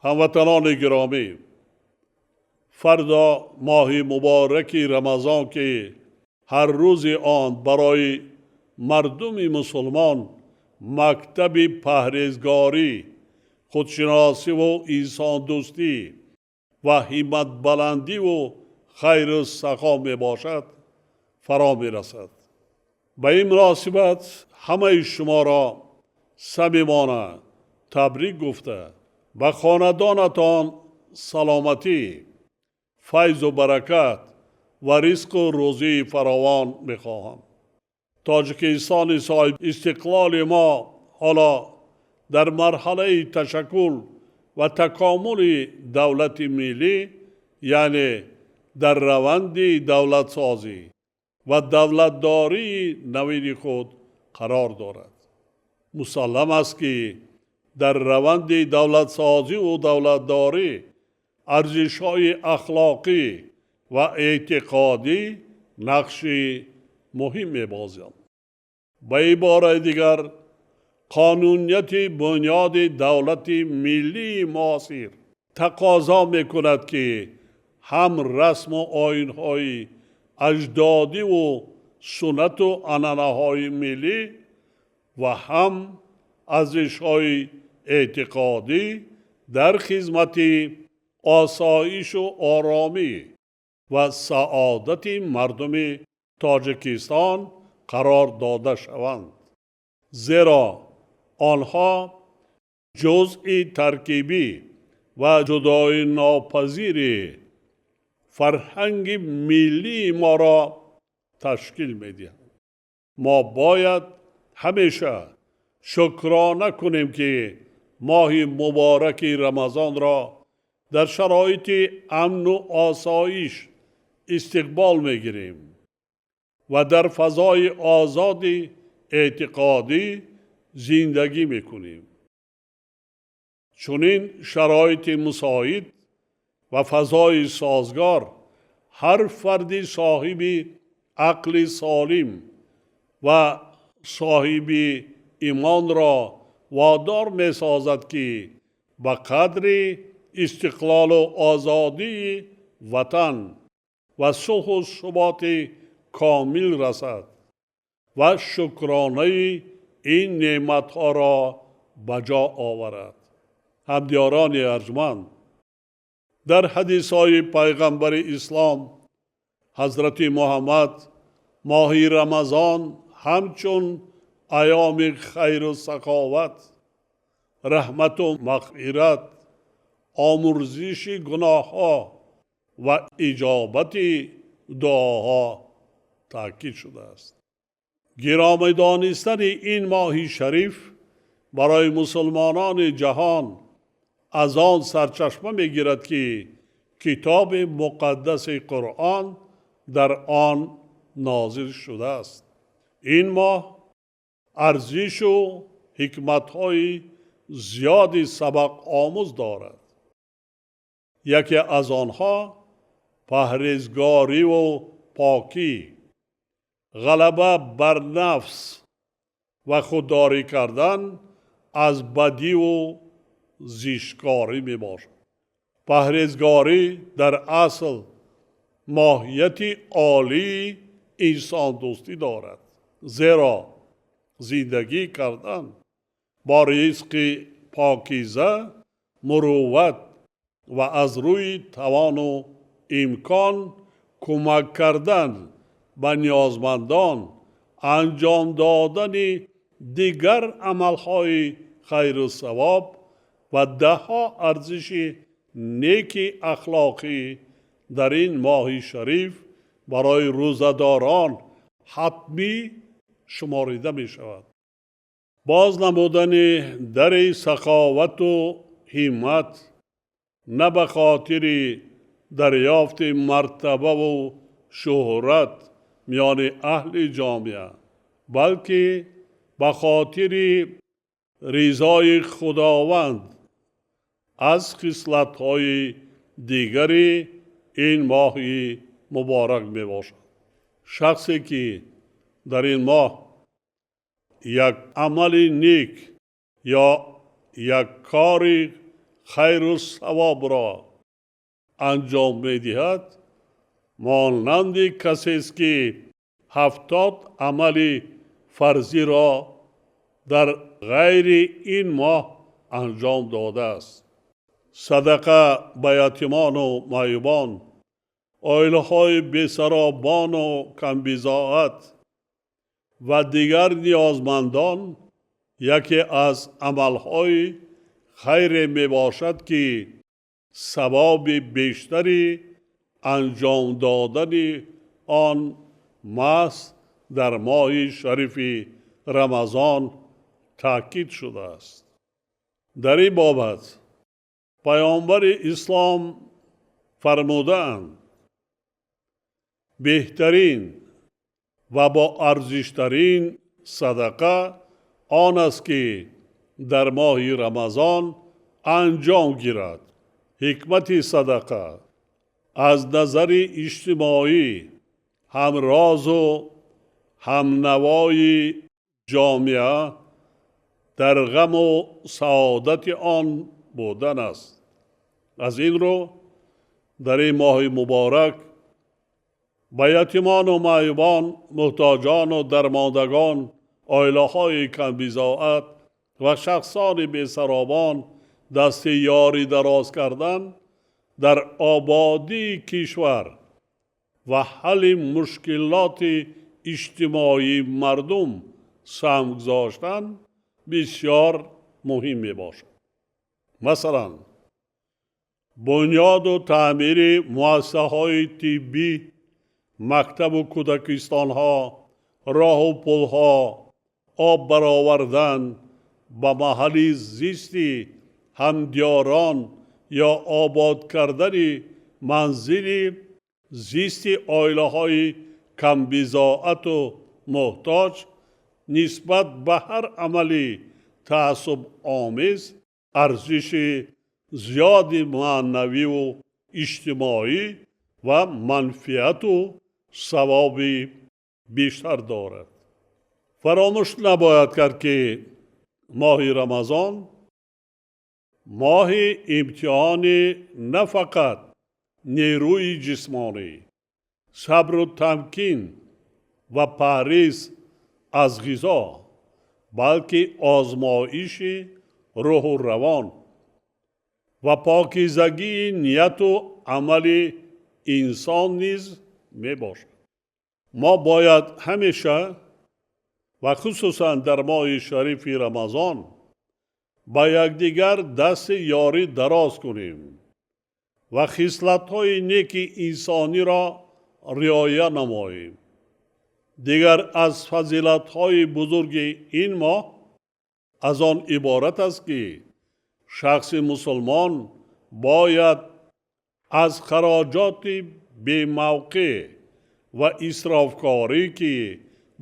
Ҳамватанони гиромӣ, фардо моҳи мубораки Рамазон, ки ҳар рӯзи он барои мардуми мусулмон мактаби парҳезгорӣ, худшиносӣ ва инсондӯстӣ ва ҳимматбаландӣ ва хайру сахо мебошад, фаро мерасад. Ба ин муносибат ҳамаи шуморо самимона табрик гуфта, ба хонадонатон саломатӣ, файзу баракат ва ризқу рӯзии фаровон мехоҳам. Тоҷикистони соҳиби истиқлоли мо ҳоло дар марҳалаи ташаккул ва такомули давлати миллӣ, яъне дар раванди давлатсозӣ ва давлатдории навини худ қарор дорад. Мусаллам аст, ки дар раванди давлатсозӣ ва давлатдорӣ арзишҳои ахлоқӣ ва эътиқодӣ нақши муҳим мебозанд. Ба ибораи дигар, қонунияти бунёди давлати миллии муосир тақозо мекунад, ки ҳам расму оинҳои аҷдодӣ ва суннату анъанаҳои миллӣ ва ҳам арзишҳои эътиқодӣ дар хизмати осоишу оромӣ ва саодати мардуми Тоҷикистон қарор дода шаванд, зеро онҳо ҷузъи таркибӣ ва ҷудоинопазири фарҳанги миллии моро ташкил медиҳанд. Мо бояд ҳамеша шукрона кунем, ки моҳи мубораки Рамазонро дар шароити амну осоиш истиқбол мегирем ва дар фазои озоди эътиқодӣ зиндагӣ мекунем. Чунин шароити мусоид ва фазои созгор ҳар фарди соҳиби ақли солим ва соҳиби имонро водор месозад, ки ба қадри истиқлолу озодии ватан ва сулҳу суботи комил расад ва шукронаи ин неъматҳоро ба ҷо оварад. Ҳамдиёрони арҷманд, дар ҳадисҳои пайғамбари ислом ҳазрати Муҳаммад моҳи Рамазон ҳамчун айёми хайру саховат, раҳмату мағфират, омӯрзиши гуноҳҳо ва иҷобати дуоҳо таъкид шудааст. Гиромӣ донистани ин моҳи шариф барои мусулмонони ҷаҳон аз он сарчашма мегирад, ки китоби муқаддаси Қуръон дар он нозил шудааст. Ин моҳ арзишу ҳикматҳои зиёди сабақомӯз дорад. Яке аз онҳо парҳезгориву покӣ, ғалаба бар нафс ва худдорӣ кардан аз бадиву зишткорӣ мебошад. Парҳезгорӣ дар асл моҳияти олии инсондӯстӣ дорад, зеро зиндагӣ кардан бо ризқи покиза, мурувват ва аз рӯи тавону имкон кӯмак кардан ба ниёзмандон, анҷом додани дигар амалҳои хайру савоб ва даҳҳо арзиши неки ахлоқӣ дар ин моҳи шариф барои рӯзадорон ҳатмӣ шуморида мешавад. Боз намудани дари саховату ҳиммат на ба хотири дарёфти мартабаву шӯҳрат миёни аҳли ҷомеа, балки ба хотири ризои Худованд аз хислатҳои дигари ин моҳи муборак мебошад. Шахсе ки дар ин моҳ як амали нек ё як кори хайру савобро анҷом медиҳад, монанди касест, ки 70 амали фарзиро дар ғайри ин моҳ анҷом додааст. Садақа ба ятимону маъюбон, оилаҳои бесаробону камбизоат ва дигар ниёзмандон яке аз амалҳои хайре мебошад, ки савоби бештари анҷом додани он маҳз дар моҳи шарифи Рамазон таъкид шудааст. Дар ин бобат Паёмбари Ислом фармудаанд: беҳтарин ва боарзиштарин садақа он аст, ки дар моҳи Рамазон анҷом гирад. Ҳикмати садақа аз назари иҷтимоӣ ҳамрозу ҳамнавои ҷомеа дар ғаму саодати он будан аст. Аз ин рӯ дар ин моҳи муборак ба ятимону маъюбон, муҳтоҷону дармондагон, оилаҳои камбизоат ва шахсони бесаробон дасти ёрӣ дароз кардан дар ободии кишвар ва ҳалли мушкилоти иҷтимоии мардум саҳм гузоштан бисёр муҳим мебошад. Масалан, бунёду таъмири муассисаҳои тиббӣ, мактабу кӯдакистонҳо, роҳу пулҳо, об баровардан ба маҳалли зисти ҳамдиёрон ё обод кардани манзили зисти оилаҳои камбизоату муҳтоҷ нисбат ба ҳар амали таассубомез арзиши зиёди маънавиву иҷтимоӣ ва манфиату савоби бештар дорад. Фаромӯш набояд кард, ки моҳи Рамазон моҳи имтиҳони на фақат нерӯи ҷисмонӣ, сабру тамкин ва парҳез аз ғизо, балки озмоиши рӯҳу равон ва покизагии нияту амали инсон низ мебошад. Мо бояд ҳамеша ва хусусан дар моҳи шарифи Рамазон ба якдигар дасти ёрӣ дароз кунем ва хислатҳои неки инсониро риоя намоем. Дигар аз фазилатҳои бузурги ин моҳ аз он иборат аст, ки шахси мусулмон бояд аз хароҷоти бемавқеъ ва исрофкорӣ, ки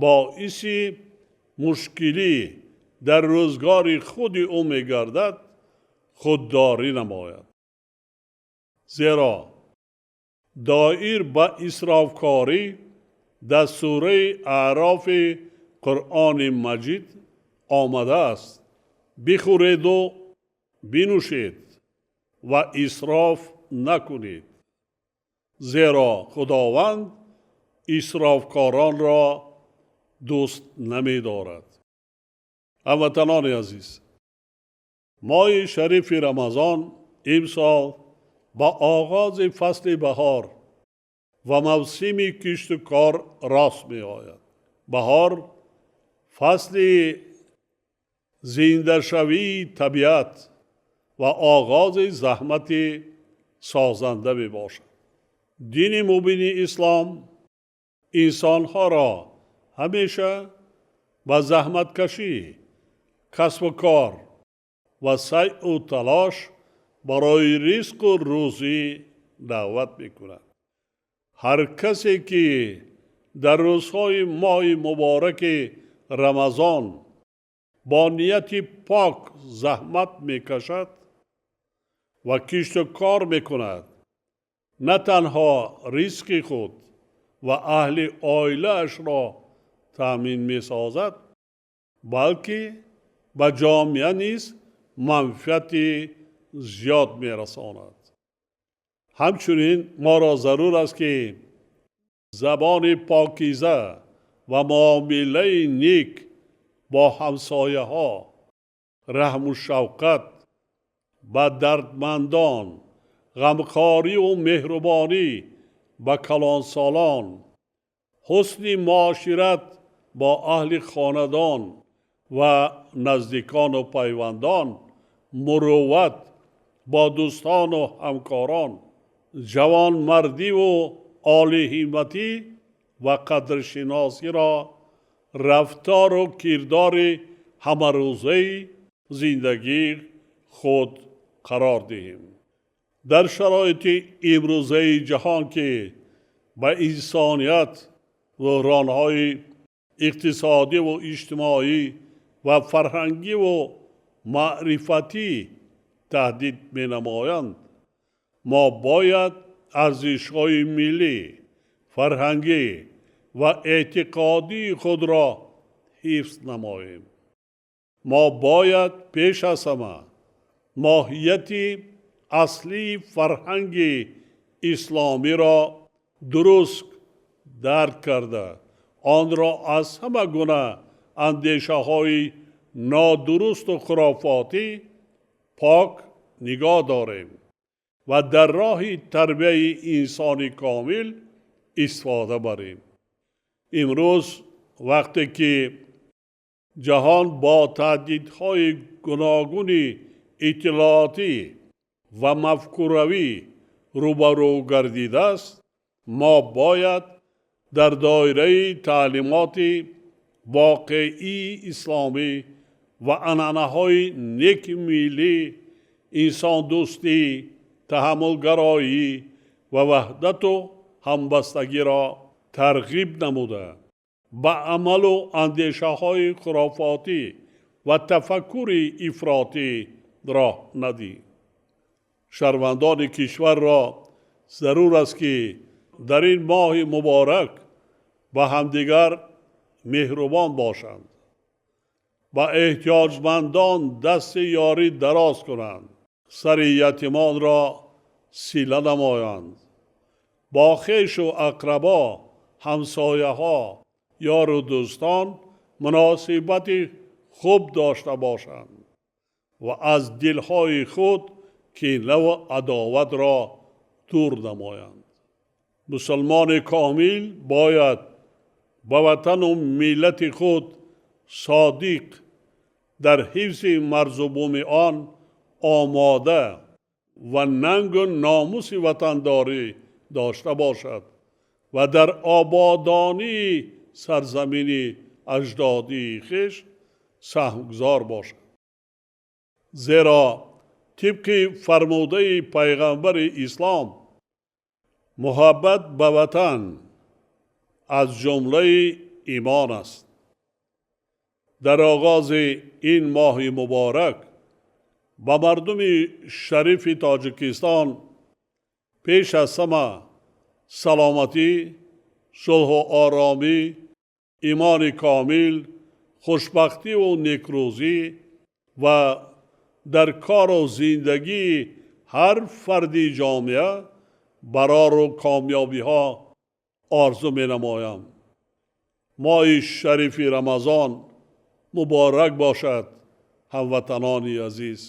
боиси мушкилӣ дар рӯзгори худи ӯ мегардад, худдорӣ намояд. Зеро доир ба исрофкорӣ дар сураи Аърофи Қуръони Маҷид омадааст: бихӯреду бинӯшед ва исроф накунед, зеро Худованд исрофкоронро дӯст намедорад. Ҳамватанони азиз, моҳи шарифи Рамазон имсол ба оғози фасли баҳор ва мавсими кишту кор рост меояд. Баҳор фасли зиндашавии табиат ва оғози заҳмати созанда мебошад. Дини мубини Ислом инсонҳоро ҳамеша ба заҳматкашӣ, касбу кор ва сайъу талош барои ризқу рӯзӣ даъват мекунад. Ҳар касе, ки дар рӯзҳои моҳи мубораки Рамазон бо нияти пок заҳмат мекашад ва кишту кор мекунад, на танҳо ризқи худ ва аҳли оилаашро таъмин месозад, балки ба ҷомеа низ манфиати зиёд мерасонад. Ҳамчунин моро зарур аст, ки забони покиза ва муомилаи нек бо ҳамсояҳо, раҳму шавқат ба дардмандон, ғамхорию меҳрубонӣ ба калонсолон, ҳусни муошират бо аҳли хонадон ва наздикону пайвандон, мурувват бо дӯстону ҳамкорон, ҷавонмардиву олиҳимматӣ ва қадршиносиро рафтору кирдори ҳамарӯзаи зиндагии худ қарор диҳем. Дар шароити имрӯзаи ҷаҳон, ки ба инсоният буҳронҳои иқтисодиву иҷтимоӣ ва фарҳангиву маърифатӣ таҳдид менамоянд, мо бояд арзишҳои миллӣ, фарҳангӣ ва эътиқодии худро ҳифз намоем. Мо бояд пеш аз ҳама моҳияти аслии фарҳанги исломиро дуруст дарк карда, онро аз ҳама гуна андешаҳои нодурусту хурофотӣ пок нигоҳ дорем ва дар роҳи тарбияи инсони комил истифода барем. Имрӯз, вақте ки ҷаҳон бо таҳдидҳои гуногуни иттилоотӣ ва мафкуравӣ рӯбарӯ гардидааст, мо бояд дар доираи таълимоти воқеии исломӣ ва анъанаҳои неки миллӣ, инсондӯстӣ, таҳаммулгароӣ ва ваҳдату ҳамбастагиро тарғиб намуда, ба амалу андешаҳои хурофотӣ ва тафаккури ифротӣ роҳ надиҳем. Шаҳрвандони кишварро зарур аст, ки дар ин моҳи муборак ба ҳамдигар меҳрубон бошанд, ба эҳтиёҷмандон дасти ёрӣ дароз кунанд, сари ятимонро сила намоянд, бо хешу ақрабо, ҳамсояҳо, ёру дӯстон муносибати хуб дошта бошанд ва аз дилҳои худ кинаву адоватро дур намоянд. Мусулмони комил бояд ба ватану миллати худ содиқ, дар ҳифзи марзу буми он омода ва нангу номуси ватандорӣ дошта бошад ва дар ободонии сарзамини аҷдодии хеш саҳмгузор бошад. Зеро тибқи фармудаи пайғамбари ислом, муҳаббат ба ватан аз ҷумлаи имон аст. Дар оғози ин моҳи муборак ба мардуми шарифи Тоҷикистон пеш аз ҳама саломатӣ, сулҳу оромӣ, имони комил, хушбахтиву некрӯзӣ ва дар кору зиндагии ҳар фарди ҷомеа барору комёбиҳо орзу менамоям. Моҳи шарифи Рамазон муборак бошад, ҳамватанони азиз.